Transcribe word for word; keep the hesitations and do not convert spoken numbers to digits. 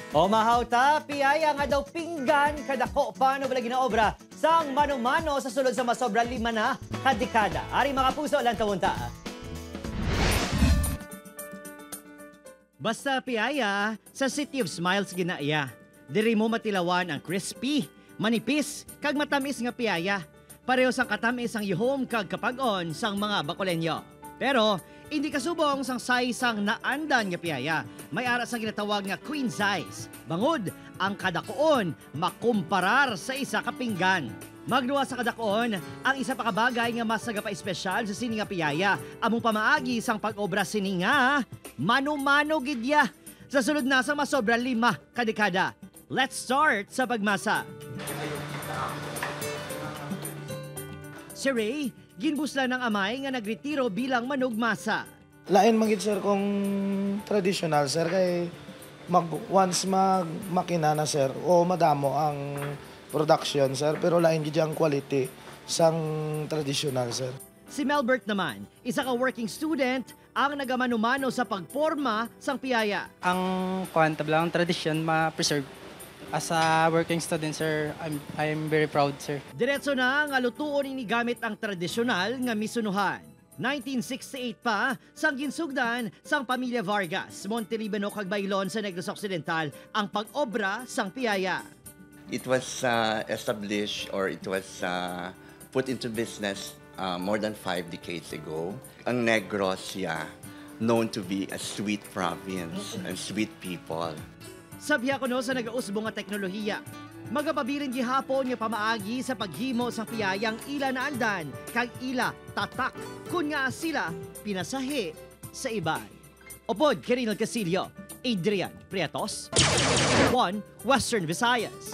O mahaw ta, piyaya nga daw pinggan kadako pa no wala ginaobra sang manumano sa sulod sa masobra lima na ka dekada. Ari, mga puso, lantawon ta. Basta piyaya, sa City of Smiles ginaiya. Diri mo matilawan ang crispy, manipis, kag matamis nga piyaya. Pareho sang katamis ang yuhom kag kapag-on sang mga Bacoleño. Pero indi kasubong sang size sang naandan nga piyaya. May ara sang ginatawag nga queen size. Bangod, ang kadakuon makumparar sa isa ka pinggan. Magduwa sa kadakuon, ang isa pa ka bagay nga mas nagapa-espesyal sa sini nga piyaya, amo pamaagi sang pag-obra sini nga mano-mano gid ya. Sa sulod na sa masobra lima ka dekada. Let's start sa pagmasa. Si Ray, ginbuslan ang amay nga nagretiro bilang manugmasa. Lain man gid, sir, kung traditional, sir, kay mag, once mag makina na, sir, o madamo ang production, sir, pero lain gid ang quality sang traditional, sir. Si Melbert naman, isa ka working student ang nagamanumano sa pagporma sang piyaya. Ang kuwan, tabla ang tradisyon ma-preserve. As a working student, sir, I'm, I'm very proud, sir. Diretso na nga lutuon ini gamit ang tradisyonal nga misunuhan. Nineteen sixty-eight pa, sang ginsugdan sang pamilya Vargas, Montelibano kag Bailon sa Negros Occidental ang pag-obra sang piyaya. It was uh, established, or it was uh, put into business uh, more than five decades ago. Ang Negros siya known to be a sweet province and sweet people. Sa biya kuno sa nagausbong nga teknolohiya, magapabilin gihapon nga pamaagi sa paghimo sang piyayang ila naandan kag ila tatak, kun nga sila pinasahi sa iban. Upod kay Rinald Castillo, Adrian Prietos, One Western Visayas.